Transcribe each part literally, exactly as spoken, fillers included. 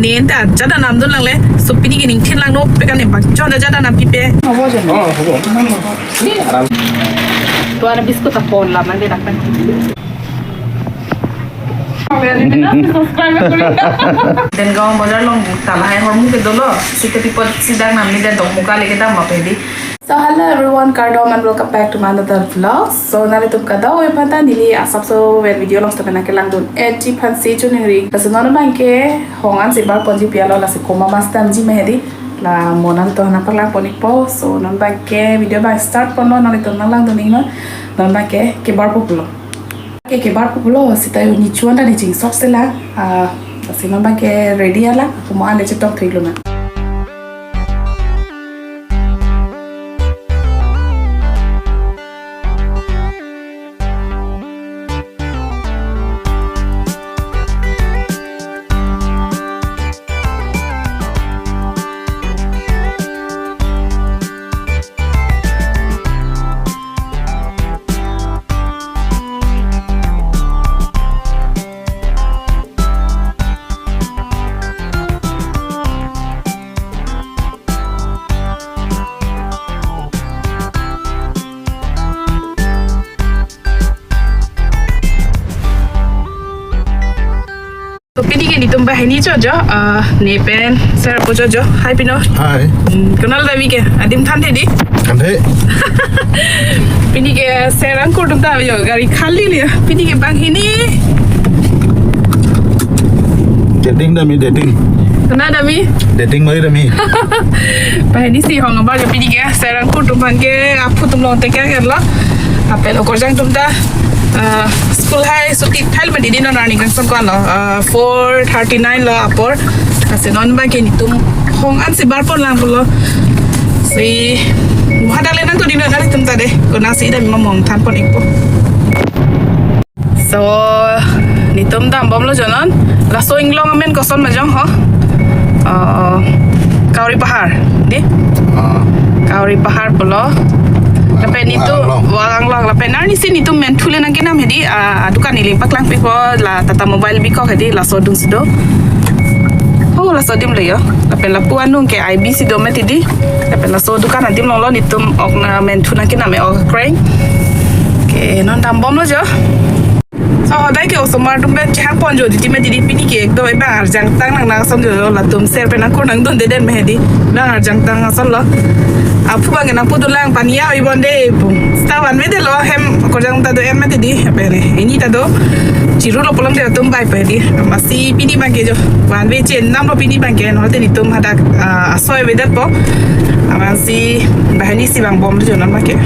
Ne anta jada namdun langle, so pini ke ning thin lang no pe kan ne bang chon jada nam pipe. Obo je. Oh, obo. Aram. To ana biscuit apon la man de dak pen. Subscribe kori. Dengaon bojar along ta lahai hormu ke dolo. Sita people si dak nam ni den Dokmoka le kedam ma pe di. So hello everyone, kardom and welcome back to my another vlog. So nanglitum kadokave aphan ta neli asapso pen video along seta pen nangkelangdun-et ji aphansi choningri. Laso non abang ke hong ansi bar ponji pi alo, lasi komat mas damji ma hedi. La mo nangtum aphan nangpaklang pon ikpo. So non abang ke video abang start ponlo, nanglitum nanglangdun iknon. Non abang ke kebar pulo. Ke kebar pulo, sita yo ni chuan ta ni chingsok sela. Ah, lasi non abang ke ready ala, komat an le chetong thu iklo na. To pini ke netum banghini chojo, ah, ne pen sir ako chojo. Hi pino. Hi. Hmm, konat dam-ik ke? Adim thanthe di. Thanthe. Pini ke sir angkur atum ta yo gari khali liya. Pini ke banghini. Dating dam-ik, dating. Konat dam-ik? Dating mai dam-ik. Banghini si hong abar jo pini ke sir angkur atum aphan ke aphu atum along teke ke lo. Lapen okorjang atum ta, ah, school hai suti thal ma didi non arni kangsam ko-an lo, ah, four thirty nine lo apor. Lasi non abang ke netum hong ansi bar pon lang pulo. Si mo hadak le nangtudun nanglitum ta de. Konatsi dam ma mo nangthan pon ikpo. So netum dambomlo jo non. Laso inglong amen koson ma jong ho? Ah, Kauri Pahar di. Ah. Kauri Pahar pulo. Lapen netum Waganglong. Waganglong. Lapen arnisi netum Menthu le nangkenam hedi, ah, adukan neli paklang pipo, la Tata Mobile bikok hedi, laso adung si do. Oh, laso adim le yo. Lapen lapu anung ke I B si do mati di. Lapen laso adukan adim along lo netum ok na Menthu nangkenam e ok kreng. Ke non dambomlo jo. So, hodai ke osomar atum pen chehang pon jo, titi mati di pini ke ekdom ebang arjang tang nang nang ason jo, latum sir pen angkur nangdunde den ma hedi, bang arjang tang ason lo. Aphu abang ke nangpudun lang pani ya ibon de pu. Seta vanve de lo hem okorjang ta do-et mati di, apa ne? Ini ta do. Chiru lo pulang de atum bai pe di. Amatsi pini abang ke jo. Vanve chenam lo pini abang ke, non te netum hadak, ah, asoi avedet po. Amatsi banghini si vangbom jo non abang ke.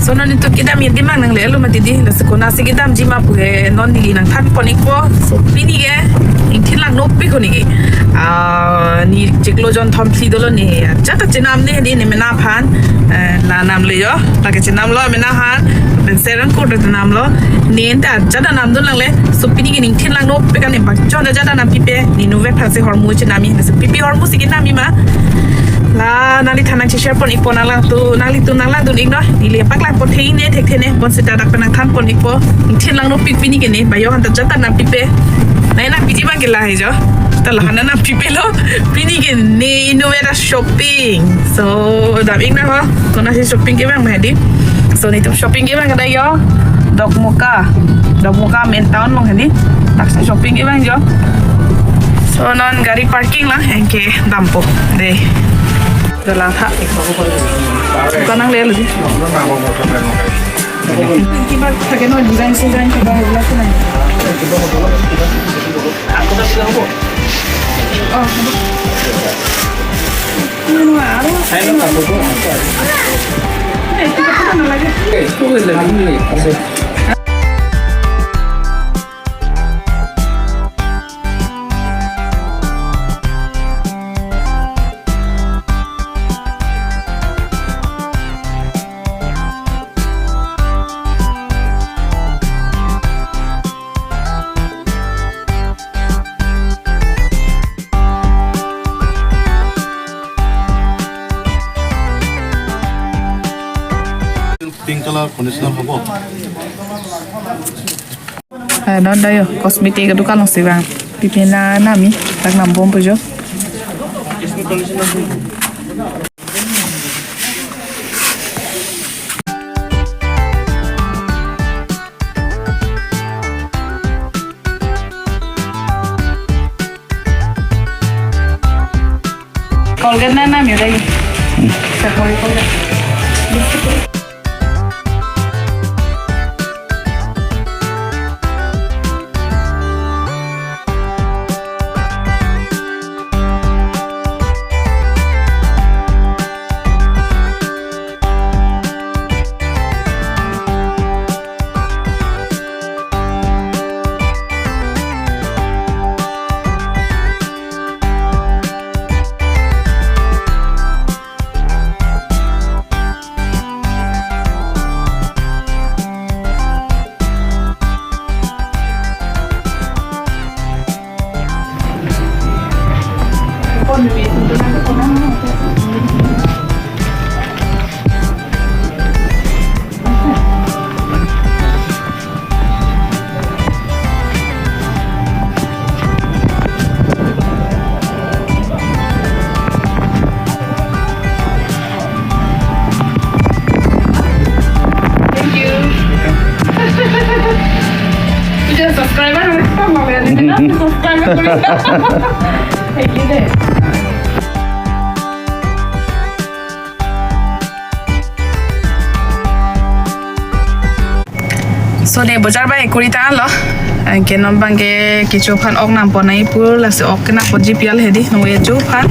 So non netum kedam-ik adim abang nanglelo mati di, lasi konatsi kedamji ma pu ke non neli nangthan pon ikpo. So pini ke ning thin lang no pi ko ni ke. Ah, ne chiklo jon thom phli dolo ne. Jata chenam ne di ne mena aphan. Eh, la nam le yo. La ke chenam lo mena aphan. Pen sir angkur ta chenam lo. Ne anta jada namdun langle. So pini ke ning thin lang no pi kan ne bang chon jada nam pipe. Ne inutvet aphansi hormu chenam-ik. So pipi hormu si kenam-ik ma. La nangli than nangcheshare pon ikpo, nanglangdun, nanglitum nanglangdun iknon. Neli paklang pon thek ne, thekthe ne, bonsita dak pen nangthan pon ikpo. Ning thin lang no pi pini ke ne, bayo aphan ta jata nam pipe. Nai nangpiji abang ke lahai jo. Ta la aphan nam pipe lo. Pini ke ne inutvet shopping. So dam-ik nang ho. Konatsi shopping ke abang ma hedi. So netum shopping ke abang ke dai yo. Dokmoka. Dokmoka main town along hedi. Taksi shopping ke abang jo. So non gari parking lang, anke dampo. De. Dolang ha. Dukan nanglelo di. Kiba thake no, design sesign kiba hula sina. Oh, হ'ব। Ano, ano? Ay, ano, ano? Ay, ito pa naman lagi. Conditioner হ'ব। Eh, non dayo, cosmetic adukan alongsi vang. Pipi na nami, dak nambompo jo. Colgate na nami dayo. Sa Colgate, Colgate. Thank you. Puja subscriber, subscriber. Thank you. So, ne bojar bai kuri ta lo. Anke non abangke kecho aphan ok nampon nangji pu, lasi ok kenangponji pi al hedi, non kecho aphan.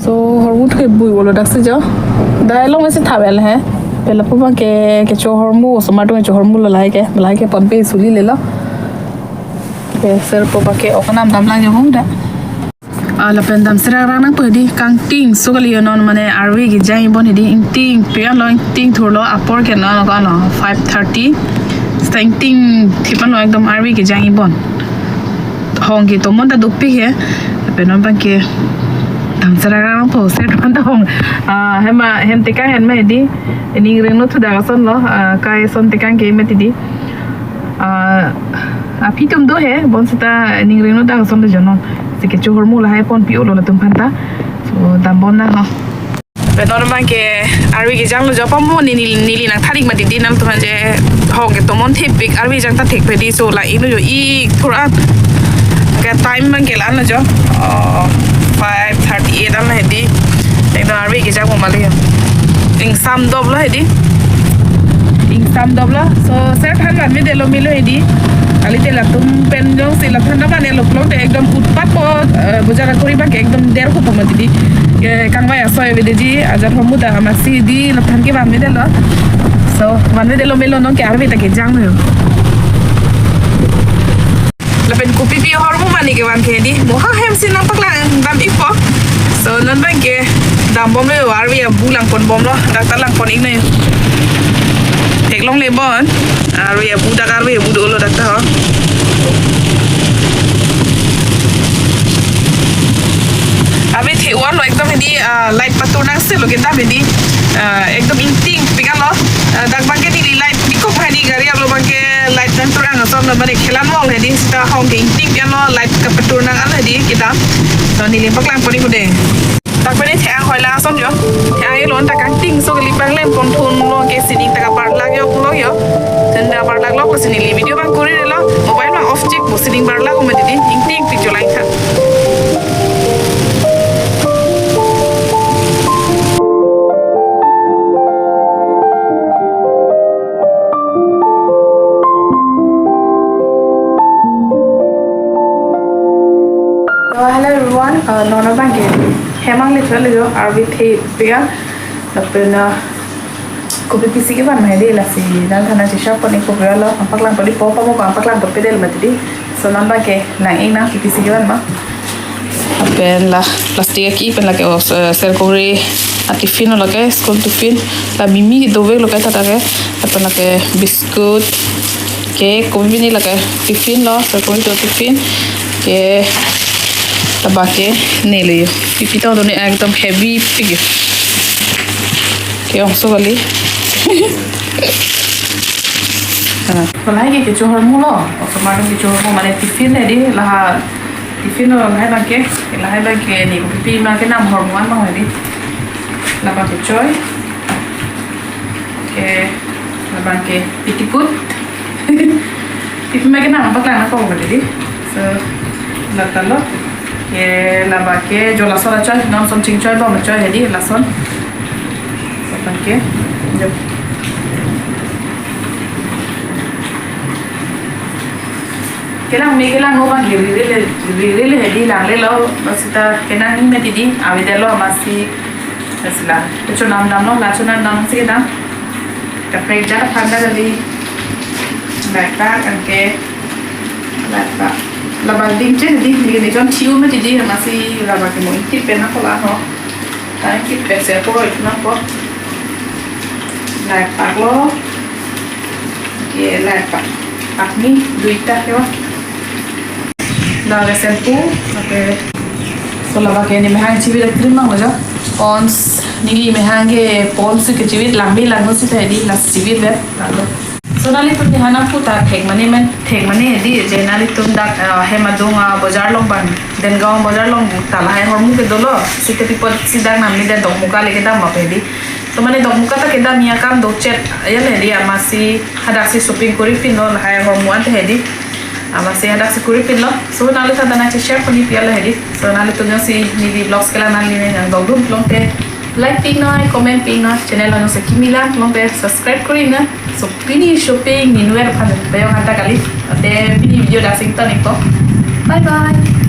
So, hormu thekbui bolo daksi jo. Dai along isi thavel he. Pela pu abangke kecho hormu, osomar atum kecho hormu lo lahai ke, lahai ke ponpe suli lelo. Ke ser pu abangke ok namdam lang jo hung da. Ah, lapen damsera rang nangpo hedi, kangtingso kali yo non, mane arve kejang ibon hedi, ingtingpik lo, ingting thurlo, apor ke non lo, five thirty. Seta ingtingthip lo, ekdom arve kejang ibon. Hong ketomon ta dopik he. Lapen non abangke damsera rang nangpo, ser ton ta hong. Ah, hem a, hem tekang hem ma hedi. Ning ring no thudak ason lo, ah, kai ason tekang ke mati di. Ah, aphi atum do he, bonseta ning ring no dak ason lo jo non. Si kecho hormu lahai ponpi-o lo latum aphan ta. So, dambom nang ho. Lapen non abangke arve kejang lo jo, pamo neli, neli nangtharik mati di, nangtum aphan je hong ketomon thepik arve kejang ta thekpe di, so la-ik lo jo ik thur an. Ke time abangke la-an lo jo. Oh, five thirty-eight an lo hedi. Ekdom arve kejang mo mali ya. Ingsam dop lo hedi. Ingsam dop lo. So, ser than vanvedetlo melo hedi. Kalite latum pen jongsi la than ta vanlo pulote ekdom utpat po, eh, bojar akuri abangke ekdom der ko po mati di. Ke kangvai asoi avedeji, ajat hormu ta amatsi di la than ke vanvedetlo. So, vanvedetlo melo, non ke arve ta kejang lo. Lapen kopi pi ahormu mane kevan ke di, mo ha hem si nangpaklang dam-ikpo. So, non abangke dambom lo, arve abu langponbom lo, dak ta langpon-ik noi. Theklongle bon, arve abu dak, arve abu dolo dak ta ho. Arve the-wan lo ekdom hedi, ah, light patur nangsi lo kedam hedi, ah, ekdom ingtingpik lo, ah, dak abangke neli light bikok hedi, gari ablo abangke light nangtur ang ason lo, mane khelan mong hedi, seta hong ke ingtingpik lo, light kapatur nang an hedi kedam. So neli paklangpon-ik hode. Dak pen the-ang hoi lang ason jo. The-ang-ik lo, ta kangtingso kali, panglen ponthun lo ke sining ta kaparlak yok lo yo. Then ta kaparlak lo, pasi neli video abang kuri lo. Mobile abang off chek po, sining parlak ko mati di. Ingtingpik jo lang tha. So, hello everyone, uh, non abangke hem nangle thua le jo, arve thepik an, lapen, uh, kopi pisi kevan ma hedi, lasi nangthan nangchesap pon-ik kopi lo, nangpaklangpon-ikpo, pamo ko nangpaklangponpedetlo mati di. So non abangke lang-ik nang kopi pisi kevan ma. Lapen la plastic aki pen lake, oh, ser, ser kori atiffin lo ke, school tiffin. La mimi dovek lo ke tata ke. Lapen lake biscuit. Ke kopi pini lake tiffin lo, so kopi to tiffin. Ke labang ke ne lo yo. Pipi to doni ekdom heavy pik yo. Ke ongso kali. Ah, palai ke kecho ahormu lo. Osomar kecho ahormu mane tiffin hedi, laha tiffin lo lahai abang ke, lahai abang ke ne kopi pima kenam ahormu an abang hedi. Labang kechoi. Ke labang ke petticoat. Pipima kenam abang lang nangkok hedi. So, lata lo. Ke labang ke jo lason achoi, non som chingchoi bom achoi hedi lason. Labang ke. Jop. Kelang me kelang no abang ke riri le, riri le hedi langle lo, bas seta kenangji mati di, avedetlo amatsi, bas la. Kechonam damlo, la chonam damsi kedam. Kaprek jat aphan ta kali. Laipak anke. Laipak. Labang dingche di, di ni chon thiu mati di, amatsi labang ke mo ingkit pen nangkok la no. Ta ingkit pen se po, itu nangkok. Laipak lo. Ye, laipak. Pakni, duita ke wa. Lake shampoo, lake. So labang ke ne mehang chivit cream mang lo jo. Pond's, neli mehang ke Pond's ke chivit langme lang lo seta hedi la chivit vet. Lalu. So nanglitum ne hana pu ta thek mane men, thek mane hedi je nanglitum dak, ah, hem adung, ah, bojar along abang, Dengaon bojar along ta lahai ahormu ke dolo. Seta pi apotsi dak namni dak Dokmoka le kedam ma pe hedi. So mane Dokmoka ta kedam ya kam dochet ya le hedi, amatsi hadaksi shopping kori pin lo lahai ahormu ante hedi. Amatsi hadaksi kori pin lo. So nanglitum ta nangcheshare pon-i pi ya le hedi. So nanglitum jongsi neli vlogs kelang nanglining nangdokdun pulote like pin noi, comment pin noi, channel along jongsi kimi lang pulote subscribe kori noi. So pini shopping ni nuer aphan peyong anta kali. Ante pini video dak sing ton ikpo. Bye bye.